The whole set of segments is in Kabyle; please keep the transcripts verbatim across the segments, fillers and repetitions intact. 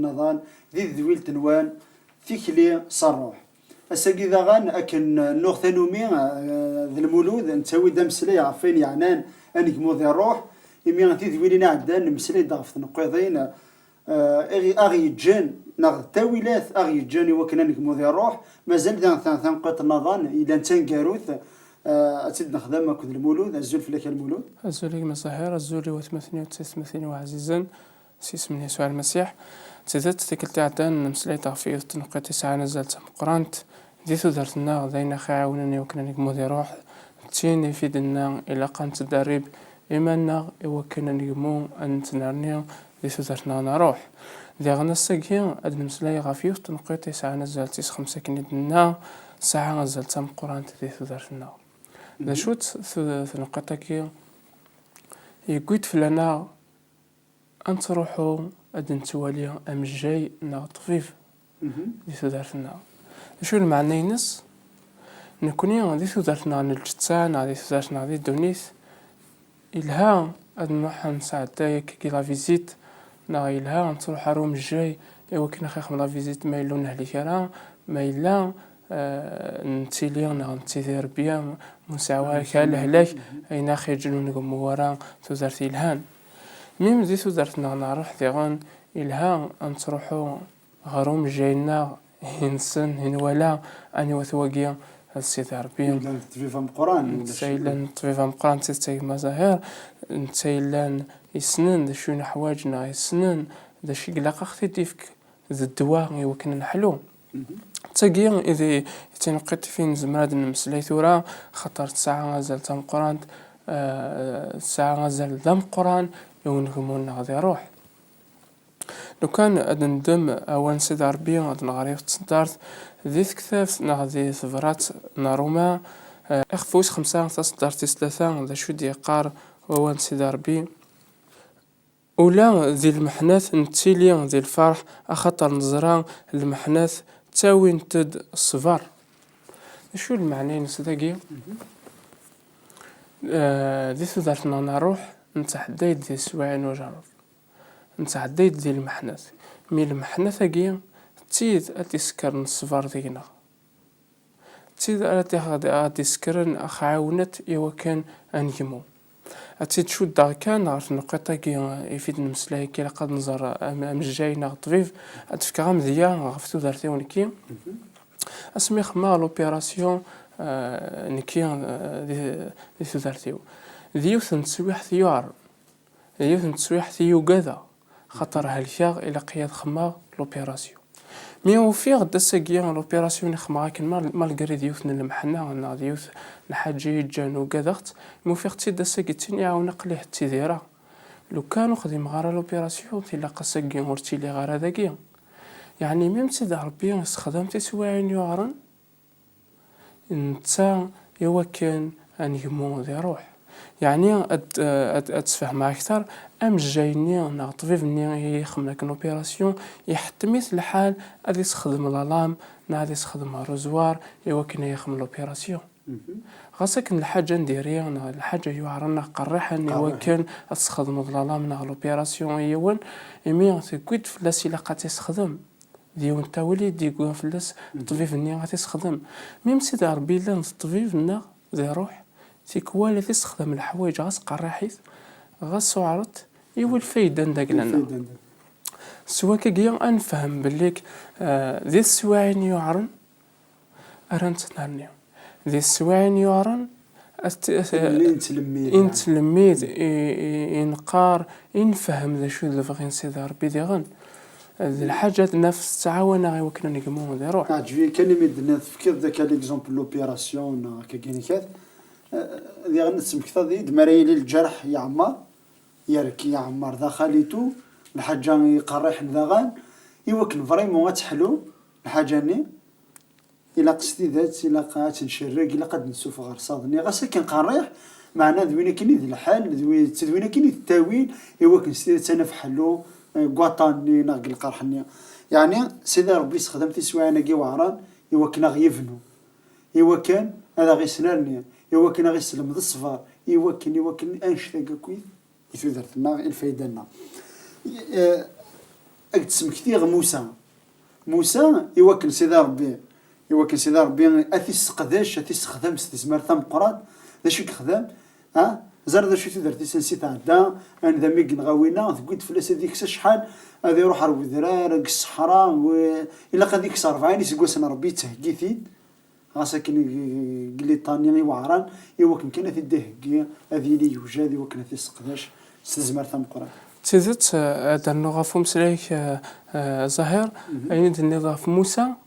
Ramaḍan, di tedwilt-nwen, tikli s ṛṛuḥ. Ass-agi daɣen, akken nuɣ tanumi, eh, d Lmulud, nettawi-d ameslay ɣef wayen yeɛnan anegmu di ṛṛuḥ, imi tidwilin iɛeddan, nemmeslay-d ɣef tneqqiḍin, eh, aɣ-, aɣ-yeǧǧen, neɣ d ttawilat aɣ-yeǧǧen i wakken anegmu di ṛṛuḥ. Mazal da ta-, taneqqiḍt nniḍen, yellan d taneggarut, eh, ad tt-id-nexdem akked Lmulud. Azul fell-ak a Lmulud. Azul a gma Zahir, azul i watmaten-iw d taytmatin-iw ɛzizen. S yisem n Yasuɛ Lmasiḥ. D tidet, tikkelt iɛeddan, nemmeslay-d ɣef yiwet n tneqqiḍt yesɛan azal d tameqqrant di tudert-nneɣ, d ayen aɣ-iɛawnen i wakken ad negmu di ṛṛuḥ, d tin i f-id-nenna ilaq ad nettderrib iman-nneɣ i wakken ad negmu, ad nettnerni di tudert-nneɣ n ṛṛuḥ. Diɣen ass-agi, ad nemmeslay ɣef yiwet n tneqqiḍt yesɛan azal d tis xemsa akken i d-nenna, tesɛa azal d tameqqrant di tudert-nneɣ. D acu-tt tu-, tneqqiḍt-agi? Yewwi-d fell-aneɣ ad nettruḥu ad nettwali amejjay neɣ ṭṭbib di tudert-nneɣ. D acu lmeɛna-ines? Nekni di tudert-nneɣ n lǧetta neɣ di tudert-nneɣ di ddunit, yelha ad nruḥ ad nesɛedday akkagi la visite, neɣ yelha ad nettruḥ ar umejjay i wakken ad aɣ-ixdem la visite ma yella ur nehlik ara, ma yella eh, nettili neɣ nettidir bya, ur nesɛi ara kra lehlak, ayen aɣ-yeǧǧen ur ngemmu ara tudert yelhan. Mim di tudert-nneɣ n ṛṛuḥ diɣen, yelha ad nettruḥu ɣer umejjay-nneɣ i nessen, i nwala, aniwa-t wagi? D Sidi Ṛebbi. Yellan d ṭṭbib ameqqran, ulac. Netta yellan d ṭṭbib ameqqran, d tidet a gma Zahir, netta yellan yessnen d acu i neḥwaǧ neɣ yessnen d acu i ilaq ad aɣ-t-id-ifk d ddwa i wakken ad neḥlu. D tagi i d, i d tineqqiḍt i nezmer ad nemmeslay tura, xaṭer tesɛa azal d tameqqrant, eh, tesɛa azal d ameqqran i unegmu-nneɣ di ṛṛuḥ. Lukan ad neddem awal n Sidi Ṛebbi, ad nɣer yiwet n tseddart di tektabt neɣ di tebrat n Ṛuma, eh, ixef wis xemsa, taseddart tis tlata, d acu i d-yeqqar wawal n Sidi Ṛebbi? Ula di lmeḥnat nettili di lferḥ, axaṭer neẓra lmeḥnat ttawint-d ṣṣber. D acu lmeɛna-ines dagi? Eh, di tudert-nneɣ n ṛṛuḥ, nettɛedday-d di teswiɛin n ujerreb. Nettɛedday-d di lmeḥnat. Mi lmeḥnat-agi, d tid ad d-isekkren ṣṣber deg-neɣ. D tid ara t-, ara d-isekkren, aɣ-ɛawnet i wakken ad negmu. Ad tt-id-cuddeɣ kan ɣer tneqqiḍt-agi i f-id-nemmeslay, akka ilaq ad nẓer am-, amejjay neɣ ṭṭbib. Ad d-fkeɣ amedya ɣef tudert-iw nekki. Asmi xemmeɣ l'opération, eh, nekki, eh, di, di tudert-iw. D yiwet n teswiɛt yuɛren. D yiwet n teswiɛt i ugadeɣ, xaṭer helkeɣ, ilaq-iyi ad xemmeɣ l'opération. Mi ufiɣ-d ass-agi l'opération i xemmeɣ akken, mal-, malgré d yiwet n lemḥenna neɣ d yiwet n lḥaǧa i yi-ǧǧan ugadeɣ-tt, mi ufiɣ-tt-id ass-agi d tin iɛawen aql-i ttidireɣ. Lukan ur xdimeɣ ara l'opération, tilaq ass-agi ur ttiliɣ ara dagi. Yeɛni, mim d Sidi Ṛebbi issexdam tiswiɛin yuɛren, netta i wakken ad negmu di ṛṛuḥ. Yeɛni, ad, ad, ad sfehmeɣ akteṛ, amejjay-nni neɣ ṭṭbib-nni i ixedmen akken l'opération, iḥettem-it lḥal ad isexdem lalam neɣ ad isexdem arrosoir i wakken ad ixdem l'opération. Ɣas akken lḥaǧa n diri neɣ lḥaǧa yuɛren neɣ qerriḥen i wakken ad tesxedmeḍ lalam neɣ l'opération i yiwen, imi tewwi-d fell-as ilaq ad tt-isexdem. D yiwen n ttawil i d-yewwi fell-as ṭṭbib-nni ad t-isexdem. Mi m Sidi Ṛebbi yellan d ṭṭbib-nneɣ di ṛṛuḥ, tikwal ad t-isexdam leḥwayeǧ ɣas qerriḥit, ɣas uɛret, iwwi lfayda n dagla-nneɣ. Lfayda n dagla. S wakagi ad nefhem belli, eh, di teswiɛin yuɛren ara nettnerni. Di teswiɛin yuɛren, ad t-, ad t-, i nettlemmid, i nettlemmid, i, i, i neqqar, i nefhem d acu d lebɣi n Sidi Ṛebbi diɣen. D lḥaǧa ad naf tettɛawan-aɣ i wakken ad negmu di ṛṛuḥ. Teɛǧeb-iyi kan imi d-tenniḍ, tefkiḍ-d akka l'exemple n l'opération neɣ akka kan ikat. Eh, diɣen tesmektaḍ-iyi-d mi ara yili lǧerḥ yeɛmer, yerk yeɛmer daxel-itu, lḥaǧa iqerriḥen daɣen, i wakken vraiment ad teḥlu lḥaǧa-nni. Ilaq s tidet, ilaq ad tt-ncerreg, ilaq ad d-nessufeɣ ɣer ṣṣaḍ-nni. Ɣas akken qerriḥ, meɛna d win akken i d lḥal, d wi-, d win akken i d ttawil, i wakken s tidet ad naf ḥellu, eh, deg waṭṭan-nni neɣ deg lqerḥ-nni. Yeɛni, Sidi Ṛebbi yessexdam tiswiɛin-agi iweɛṛen i wakken ad ɣ-yebnu, i wakken ad aɣ-isnerni, i wakken ad aɣ-isselmed ṣṣber, i wakken, i wakken annect-agi akk i tudert-nneɣ, i lfayda-nneɣ. Eh, Ad d-smektiɣ Musa. Musa, iwakken Sidi Ṛebbi, iwakken Sidi Ṛebbi ad t-isseqdec, ad t-issexdem s tezmert tameqqrant, d acu i yexdem? Ha? Ẓer d acu tudert-is ansi tɛedda, anda mi yenɣa winna, tewwi-d fell-as ad yeks acḥal, ad iruḥ ar wedrar, deg ṣṣeḥra, w-, ilaq ad yeks rebɛin iseggasen, Ṛebbi yettheggi-t-id. Ɣas akken deg liṭani iweɛṛen, iwakken kan ad t-id-iheggi, ad yili yewjad, iwakken ad t-isseqdec s tezmert tameqqrant. D tidet, eh, ad d-rnuɣ ɣef umeslay-ik, eh, eh, Zahir, ayen i d-tenniḍ ɣef Musa,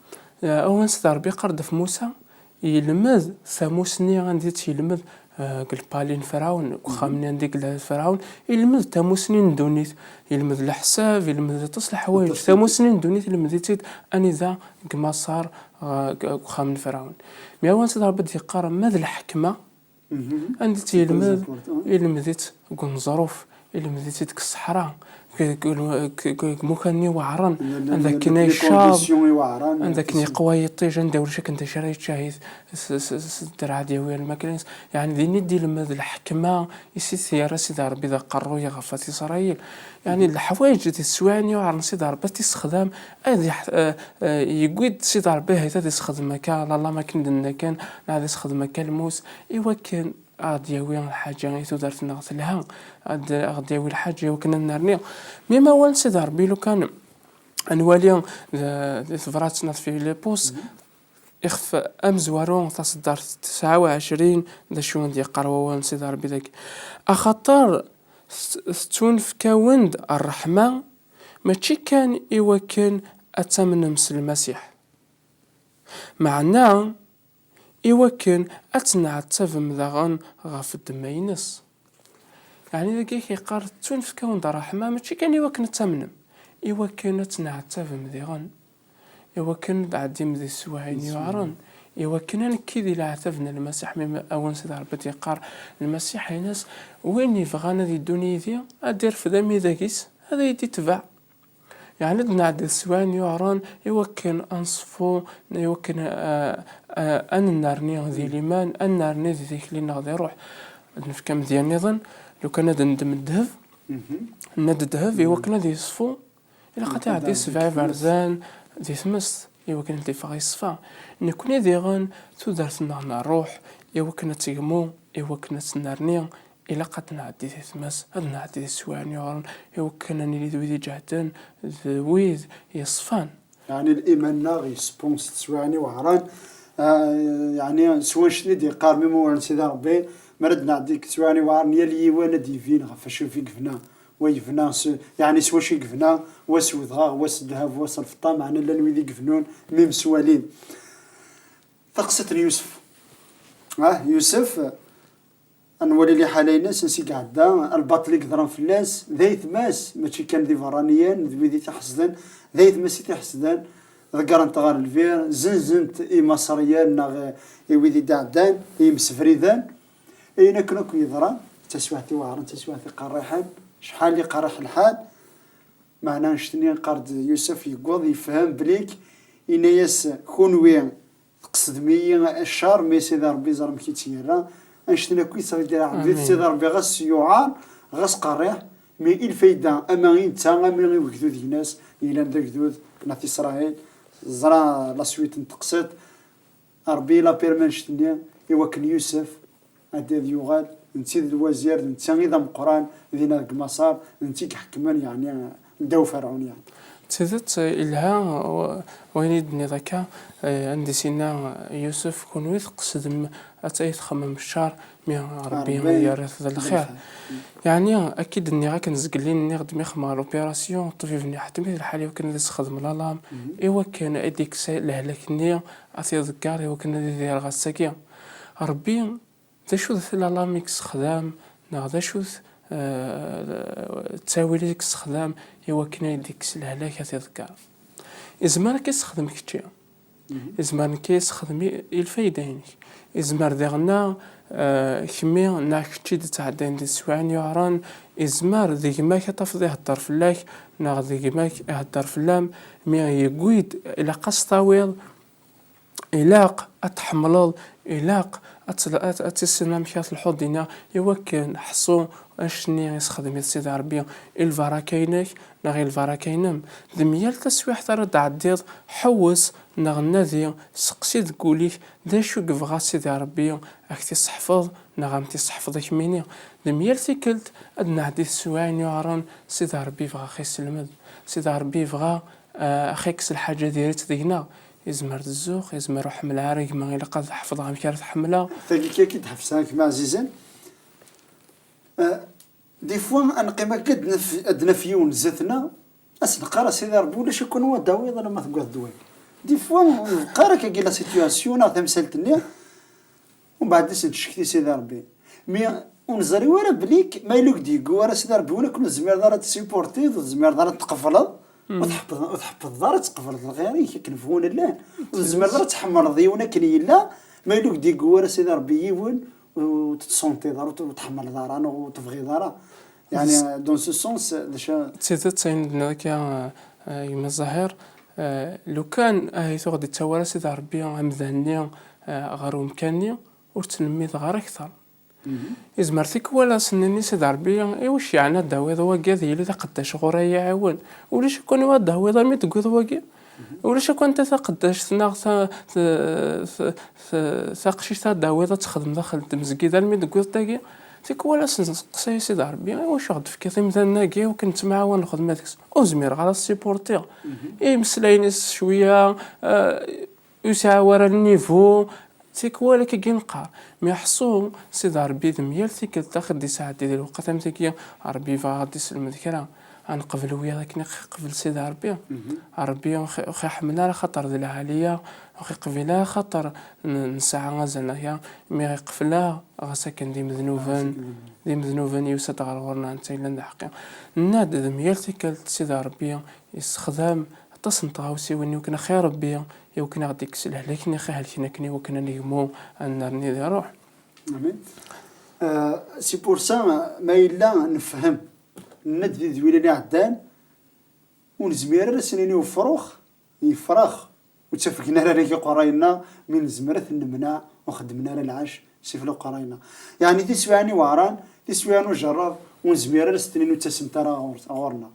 eh, awal n Sidi Ṛebbi yeqqar-d ɣef Musa, yelmed tamusni anda i tt-yelmed, eh, deg lpali n Ferɛun, deg uxxam-nni anda i yella Ferɛun, yelmed tamusni n ddunit, yelmed leḥsab, yelmed aṭas n leḥwayeǧ. Tamusni n ddunit yelmed-itt-id anida deg Maṣer, ɣ-, deg uxxam n Ferɛun. Mi awal n Sidi Ṛebbi d-yeqqar ma d lḥekma, anda i tt-yelmed, yelmed-itt deg uneẓruf, yelmed-itt deg ṣṣeḥra, deg, deg, deg, deg imukan-nni iweɛṛen, anda akken ay ccab, anda akken yeqwa yiṭij, anda ulac akken d acu ara yečč, ahi s, s, s, s ddreɛ ad yawi lmakla-ines. Yeɛni din i d-yelmed lḥekma, i s-yerra Sidi Ṛebbi d aqerruy ɣef At Isṛayil. Yeɛni leḥwayeǧ di teswiɛin yuɛren Sidi Ṛebbi ad t-issexdam, ad iḥ-, eh, eh, yewwi-d Sidi Ṛebbi ahat ad issexdem akka lalam akken d-nenna kan, neɣ ad issexdem akka lmus, iwakken ad ɣ-d-yawi lḥaǧa i tudert-nneɣ telha, ad ɣ-d-yawi lḥaǧa iwakken ad nerni. Mi ma awal n Sidi Ṛebbi lukan ad nwali, eh, di tebrat n At Filipus, ixef amezwaru, taṣeddart tesɛa u ɛecrin, d acu i d-yeqqar wawal n Sidi Ṛebbi dagi? Axaṭer tet-, tettunefk-awen-d ṛṛeḥma, mačči kan iwakken ad tamnem s Lmasiḥ, meɛna iwakken ad tenɛettabem daɣen ɣef ddemma-ines. Yeɛni dagi yeqqar tettunefk-awen-d ṛṛeḥma, mačči kan iwakken ad tamnem, iwakken ad tenɛettabem diɣen. Iwakken ad tɛeddim di teswiɛin yuɛren, iwakken ad nekki di leɛtab n Lmasiḥ, mi awal n Sidi Ṛebbi d-yeqqar Lmasiḥ, yenna-as, win yebɣan ad yeddun yid-i, ad d-irfed amidag-is, ad iyi-d-itbeɛ. Yeɛni ad nɛeddi di teswiɛin yuɛren, iwakken ad nṣeffu, iwakken, eh, eh, ad nennerni di liman, ad nennerni di tikli-nneɣ di ṛṛuḥ. Ad nefk amedya nniḍen, lukan ad nendem ddheb, nenna-d ddheb, iwakken ad yeṣfu, ilaq ad iɛeddi sebɛa iberdan di tmest, iwakken ad d-iffeɣ yeṣfa. Nekni diɣen, tudert-nneɣ n ṛṛuḥ, iwakken ad tegmu, iwakken ad tennerni, ilaq ad nɛeddi di tmest, ad nɛeddi di teswiɛin yuɛren, iwakken ad nili d wid iǧehden, d wid yeṣfan. Yeɛni liman-nneɣ yeṣfu s teswiɛin iweɛren. Ah, yeɛni s wannect-nni d-yeqqar mi wawal n Sidi Ṛebbi, mi ara d-nɛeddi deg teswiɛin iweɛren, yal yiwen ad d-yebin ɣef wacu i yebna. Wa yebna s, yeɛni s wacu i yebna, wa s wedɣaɣ, wa s ddheb, wa s lfeṭṭa, meɛna llan wid i yebnun mi msewwalen. Taqsiṭ n Yusef. Ah, Yusef, ad nwali liḥala-ines, ansi i iɛedda, lbaṭel i yeḍran fell-as, d ayetma-s, mačči kan d iberraniyen, d wid i t-iḥesden, d ayetma-s i t-iḥesden, ḍeggren-t ɣer lbir, zenzen-t imaṣriyen neɣ i wid i d-iɛeddan, i yimsebriden. Ayen akken akk yeḍran, d taswiɛt iweɛren, d taswiɛt iqerriḥen, acḥal iqerriḥ lḥal, meɛna annect-nni iqqar-d Yusef yewweḍ, yefhem belli yenna-yas, kunwi tqesdem-iyi ccer, mi Sidi Ṛebbi ẓer amek i tt-yerra. Annect-nni akk yettḍeggireɣ di Sidi Ṛebbi, ɣas yuɛer, ɣas qerriḥ, mi i lfayda, ama i netta, ama i wegdud-ines, yellan d agdud n At Isṛayil. Ẓra la suite n teqsiṭ. Ṛebbi la permet annect-nni i wakken Yusef ad, ad yuɣal, d netta i d lwazir, d netta i d ameqqran dinna deg Maṣer, d netta i iḥekmen, yeɛni, ddaw Ferɛun, yeɛni. D tidet, ilha, wa-, wayen i d-tenniḍ akka, eh, anda i s-yenna Yusef, kunwi tqesdem ad t-, ay txemmem ccer, mi Ṛebbi yerra-t d lxir. Yeɛni, akka i d-nniɣ, akken zgelli nniɣ-d mi xedmeɣ l'opération, ṭṭbib-nni iḥettem-it lḥal i wakken ad isexdem lalam, i wakken ad d-ikkes lehlak-nni, ad t-iḍegger i wakken ad idireɣ ass-agi. Ṛebbi, d acu-t lalam i yessexdam, neɣ d acu-t, eh, ttawil i yessexdam i wakken ad d-ikkes lehlak, ad t-iḍegger? Izmer ad k-issexdem kečči. Izmer nekk ad yessexdem i, i lfayda-inek. Izmer diɣenna, eh, kemmi neɣ kečči d-ttɛeddayen di teswiɛin yuɛren, izmer d gma-k ad tafeḍ ihedder fell-ak, neɣ d gma-k ihedder fell-am, mi yewwi-d, ilaq ad s-tawiḍ, Ilaq ad tḥemmleḍ, ilaq ad tl-, ad, ad tissineḍ amek ara telḥuḍ dinna, iwakken ḥṣu anect-nni i sexdem-it Sidi Ṛebbi i lbaraka-inek neɣ i lbaraka-inem. Di myal taswiɛt ara d-tɛeddiḍ, ḥewwes neɣ nadi, seqsi deg wul-ik d acu i yebɣa Sidi Ṛebbi, ad k-t-iseḥfeḍ neɣ ad m-t-iseḥfeḍ i kemmini. Di myal tikkelt ad d-nɛeddi teswiɛin yuɛren, Sidi Ṛebbi yebɣa ad ɣ-iselmed, Sidi Ṛebbi yebɣa, eh, ad ɣ-ikkes lḥaǧa diri-tt deg-neɣ. Yezmer d zzux, yezmer ur ḥemmleɣ ara gma, ilaq ad ḥefḍeɣ amek ara t-ḥemmleɣ. Tagi kan i d-ḥefseɣ a gma ɛzizen. Eh, des fois, ad neqqim akka ad naf, ad naf yiwen zdat-neɣ, ad s-neqqar a Sidi Ṛebbi, ulac akk anwa d-tawiḍ alamma teggaḍ ddwa-k. Des fois, neqqar akka la situation neɣ tamsalt-nni, umbeɛd ad s-nettcekti Sidi Ṛebbi. Mi ur neẓri ara belli k-, ma yella ur k-d-yeggu ara Sidi Ṛebbi, win akken ur tezmireḍ ara ad t-tessupportiḍ, ur tezmireḍ ara ad t-tqebleḍ, ur tḥebbḍ-, ur tḥebbḍeḍ ara ad tqebleḍ lɣir-ik akken bɣun llan, ur tezmireḍ ara ad tḥemmleḍ yiwen akken yella, ma yella ur k-d-yeggu ara Sidi Ṛebbi yiwen, ur tettṣuntiḍ ara, ur t-, ur tḥemmleḍ ara, neɣ ur tebɣiḍ ara. Yeɛni, dans ce sens, d acu? D tidet, ayen d-tenniḍ akka, eh, eh, gma Zahir, eh, lukan ahat ur ɣ-d-ittawi ara Sidi Ṛebbi amdan-nni, eh, ɣer umkan-nni, ur ttlemmideɣ ara akteṛ. Yezmer tikwal ad s-nini Sidi Ṛebbi, iwacu yeɛni ad d-tawiḍ wagi ad yili d aqeddac ɣur-i ad yi-iɛiwen? Ulac akk anwa ad d-tawiḍ armi d-tewwiḍ wagi? Ulac akk anta taqeddact neɣ ta-, ta-, ta-, ta-, taqcict ad d-tawiḍ ad texdem daxel n tmezgida armi d-tewwiḍ tagi? Tikwal ad s-nesteqsay Sidi Ṛebbi, iwacu ɣ-d-tefkiḍ imdanen-agi iwakken nettemɛawan nexdem deg-s? Ur zmireɣ ara ad supportiɣ. Imeslayen-is cwiya, eh, ur yesɛi ara le niveau, tikwal akka i neqqar. Mi ḥṣu Sidi Ṛebbi d myal tikkelt ax-, d-isɛeddi di lewqat am tagi, Ṛebbi yebɣa ad d-iselmed kra. Ad neqbel wiyaḍ akken i ɣ-iqbel Sidi Ṛebbi. Ṛebbi ur ɣ-, ur ɣ-iḥemmel ara axaṭer d lɛali-ya, ur ɣ-iqbil ara axaṭer n-, nesɛa azal aya, mi ɣ-iqbel-aɣ ɣas akken d imednuben, d imednuben yusa-d ɣer ɣur-neɣ netta yellan d aḥeqqi. Nenna-d d myal tikkelt Sidi Ṛebbi yessexdam aṭas n tɣawsiwin iwakken axir Ṛebbi, iwakken ad ɣ-d-ikkes lehlak-nni ɣ-ihelken akken iwakken ad negmu, ad nerni di ṛṛuḥ. Amin. Euh, c'est pour ça, ma yella nefhem, nenna-d di tedwilan iɛeddan, ur nezmir ara ad s-nini ufrux, yefrex, ur ttafgen ara rag iqerray-nneɣ, mi nezmer ad ten-nemneɛ ur xeddmen ara lɛac sif leqray-nneɣ. Yeɛni tiswiɛin iweɛṛen, tiswiɛin ujerreb, ur nezmir ara ad s-nini ur ttasent ara ɣur-, ɣur-neɣ.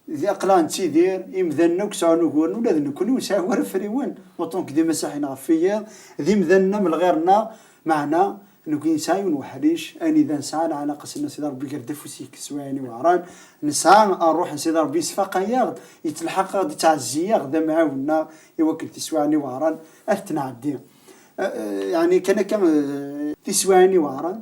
Di aql-aɣ nettidir, imdanen akk sɛun uguren, ula d nekkni ur nesɛi ara afriwen, en tant que d imasiḥiyen ɣef wiyaḍ, d imdanen am lɣir-nneɣ, meɛna nekkni nesɛa yiwen weḥric, anida nesɛa lɛalaqa s Sidi Ṛebbi gar-d afus yekkes swayen iweɛṛen, nesɛa ṛṛuḥ n Sidi Ṛebbi yesfaqay-aɣ-d, yettelḥaq-aɣ-d, yettɛezzi-aɣ-d, d amɛawen-nneɣ, i wakken tiswiɛin iweɛṛen ad t-nɛeddi. Eh, eh, yeɛni kan akka, eh, tiswiɛin iweɛṛen,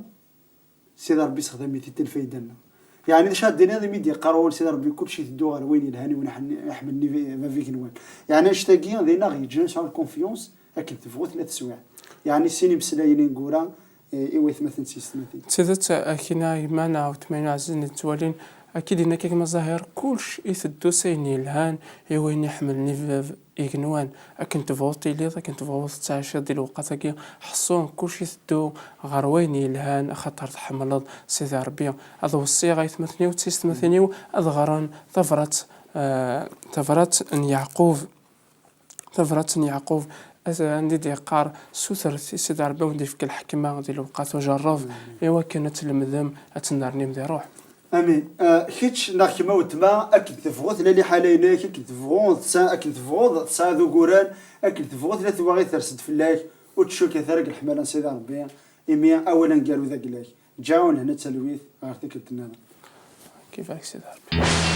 Sidi Ṛebbi sexdam-it-id i lfayda-nneɣ. Yeɛni d acu ara d-tiniḍ imi d-yeqqar wawal Sidi Ṛebbi, kulci iteddu ɣer wayen yelhan i win iḥen-, iḥemmlen i bab igenwan. Yeɛni annect-agi dinna ɣ-yeǧǧa nesɛu lkunfyans akken tebɣu tella teswiɛt. Yeɛni sin imeslayen ineggura, eh, i waytmaten d tiyessetmatin. D tidet, akken a gma neɣ weltma-inu ɛzizen i d-ttwalin, akka i d-yenna akka gma Zahir, kulc iteddu s ayen yelhan i wayen iḥemmlen i bab igenwan. Akken tebɣuḍ tiliḍ, akken tebɣuḍ tettɛiciḍ di lewqat-agi, ḥṣu kulci iteddu ɣer wayen yelhan, axaṭer tḥemmleḍ Sidi Ṛebbi. Ad weṣṣiɣ aytmaten-iw d tiyessetmatin-iw ad ɣren tabrat, eh, tabrat n Yeɛqub, tabrat n Yeɛqub, ad, anda i d-yeqqar, sutret i Sidi Ṛebbi ad wen-d-yefk lḥekma di lewqat ujerreb, i wakken ad tlemdem, ad tennernim di ṛṛuḥ. Amin. Ah, kečč neɣ kemm a weltma, akken tebɣu tella liḥala-inek, akken tebɣu tsa-, akken tebɣuḍ tesɛiḍ uguren, akken tebɣu tella twaɣit ters-d fell-ak, ur ttcukket ara deg leḥmala n Sidi Ṛebbi, imi awal aneggaru d agla-k. Ǧǧiɣ-awen lehna d talwit ɣer tikkelt nniḍen. Kifak Sidi Ṛebbi.